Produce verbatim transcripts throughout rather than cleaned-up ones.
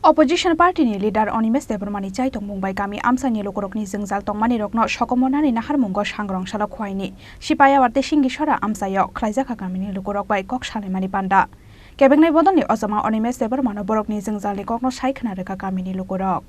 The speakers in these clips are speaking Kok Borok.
Opposition party ni leader Animesh Debbarma ni chaitokmung bai kami amchaini lukurokni jwngjal tongmani rokno sokomornani naharmungo Sangrong Salo Khwaini Sipayawar tei Singisora amchaio khlaijakha kamini lukurok bai kok salaimani panda. Kebeknai bodolni ojama Animesh Debbarma no borokni jwngjalni kokno sai khna rwkha kamini lukurok.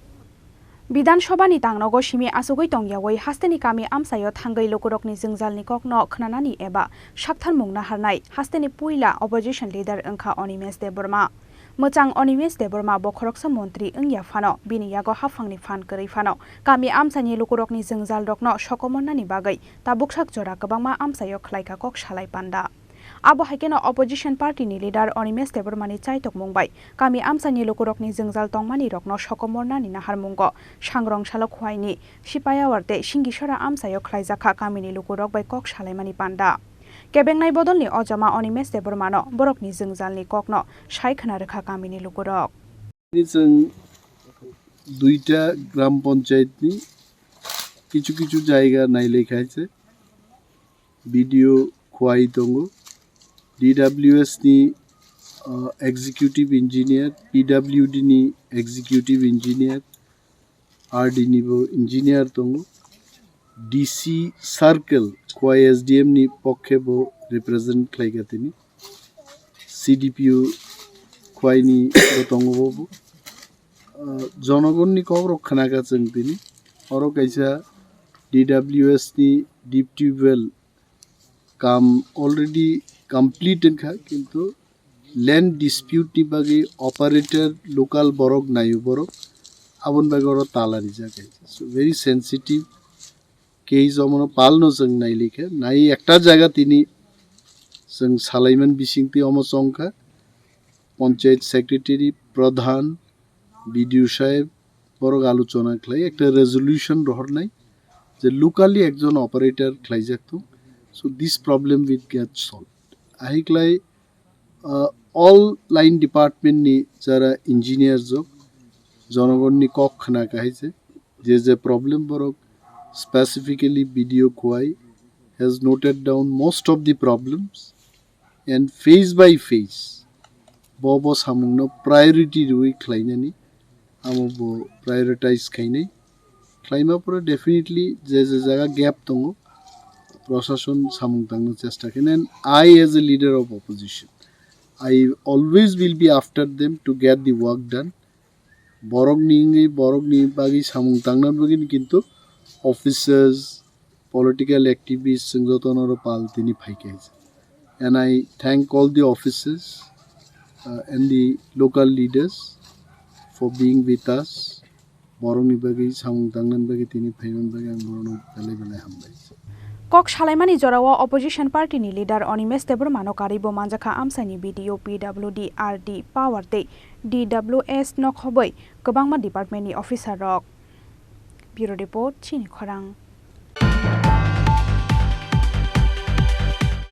Bidhan Sabha ni tangnogo simi asugwi tongyawi hasteni kami amchaio thangwi lukurokni jwngjalni kokno khnanani eba saktharmung naharnai hasteni puila opposition leader wngkha Animesh Debbarma. Mwchang Animesh Debbarma bo khoroksa montri wngya phano, bini yago haphangni phan kwrwi phano kami amchaini lukurokni jwngjalrokno sokomornani bagwi tabuksak jora kwbangma amchaio khlaikha kok salai panda. Abo hai kheno opposition party ni leader Animesh Debbarma ni chaitokmung bai kami amchaini lukurokni jwngjal tongmani rokno sokomornani naharmungo Sangrong Salo Khwaini Sipayawar tei Singisora amchaio khlaijakha kamini lukurok bai kok salaimani panda. Kebeknai bodolni ojama Animesh Debbarma no borokni jwngjalni kokno sai khna rwkha kamini lukurok. Chwng duita gram panchayat ni kichu kichu jaiga nailai khaise. B D O Khwai tongo, D W S ni, uh, executive engineer, P W D ni executive engineer, R D ni bo engineer tongo, D C circle Khwai S D M ni pokhe bo represent khlaikha tini, C D P O Khwai ni bo tongo bo bo. Uh, jonogonni kokrok khnakha chwng tini, oro kaisa D W S ni deep tube well kam already complete wngkha, kintu land dispute ni bagwi operator local borok naio borok, aboni bagwi oro tala rijak hai. So very sensitive case, omono palno chwng nailikha, nai ekta jaga tini chwng salaimani bisingtwi omo chongkha, panchayat secretary, pradhan, B D O saheb, borok alochona khlai ekta resolution rohornai je locally ekjon operator khlaijak thung, so this problem will get solved. Ahiklai, uh, all line department ni jara engineer jok, jonogonni kok khna kahai je, je je problem borok specifically B D O Khwai has noted down most of the problems and phase by phase bo bo samungno priority rwi khlainani, amo bo prioritize khainai. Khlaima pore definitely je je jaga gap tongo, proshashon samung tangna chesta khainai. And I, as a leader of opposition, I always will be after them to get the work done. Borokni wngwi borokni bagwi samung tangna bagwi kintu officers, political activists, chwng jotono oro pal tini phaikha. And I thank all the officers, uh, and the local leaders for being with us. Borokni bagwi samung tangnani bagwi tini phaimani bagwi ang borokno belai belai hambai. Kok salaimani jorao opposition party ni leader Animesh Debbarma no karwi bo manjakha amchaini B D O, P W D, R D, power tei D W S no khobwi kwbangma department ni officer rok. Bureau report, Chini Khorang.